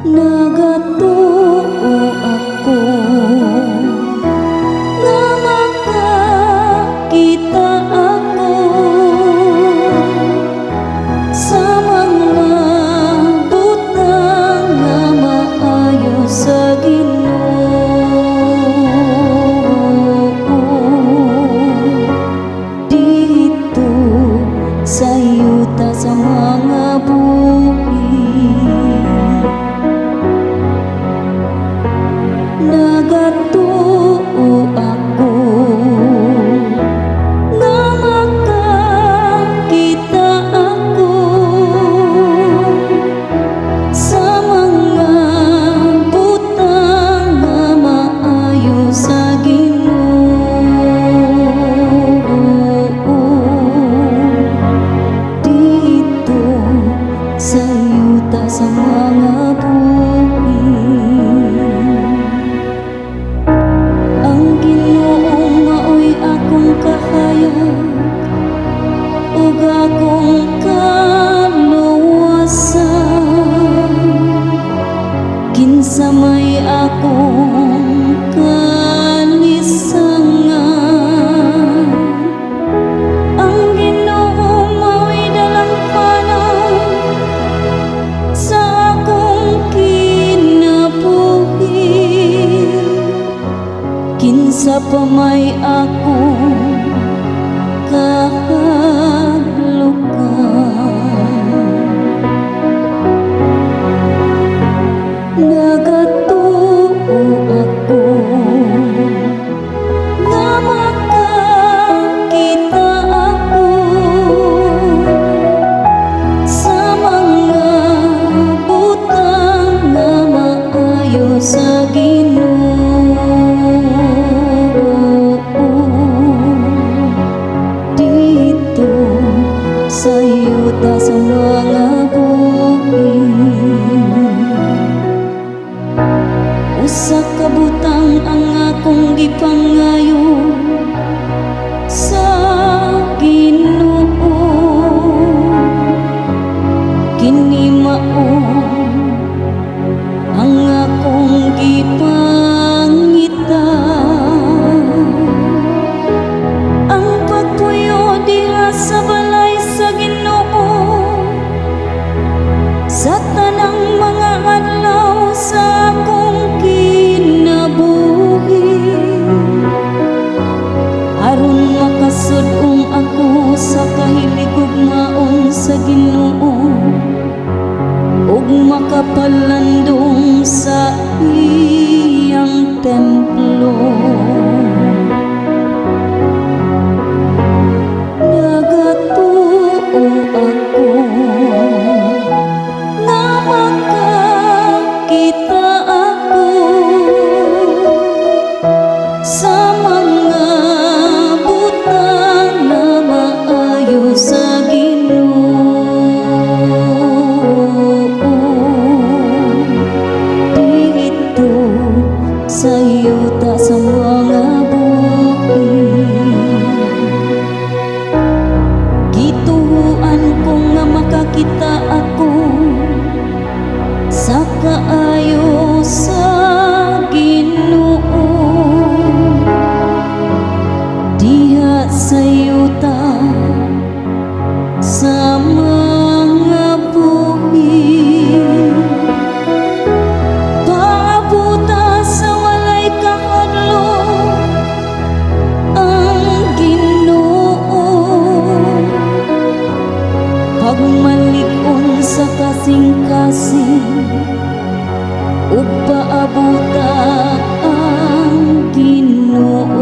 Nagatuo ako nga makakita ako sa mga butang nga maayo sa Ginoo didto sa yuta sa mga buhi. Nagatuo ako nga makakita ako sa mga butang nga maayo sa Ginoo didto sa yuta sa mga buhi. Ang Ginoo maoy akong kahayag ug akong kaluwasan. Kinsa may akong kalisangan? Ang Ginoo maoy dalampanan sa akong kinabuhi. Kinsa pa may akong kahadlukan? Nagatuo ako nga makakita ako sa mga butang nga maayo sa Ginoo didto sa yuta sa mga buhi. Usa ka butang ang akong gipangayo sa Ginoo, kini mao ang akong gipangita: ang pagpuyo diha sa balay sa Ginoo sa tanang mga adlaw sa akong kinabuhi, aron makasud-ong ako sa kahiligugmaon sa Ginoo ug makapalandong sa iyang templo. Nagatuo ako nga makakita ako sa mga butang na maayo sa Ginoo didto sa yuta sa mga buhi. Gituohan ko nga makakita ako sa kaayo sa Ginoo diha sa yuta sa mga buhi. Paabuta sa walay kahadlok ang Ginoo, pagmalig-on sa kasing-kasing ug paabuta ang Ginoo.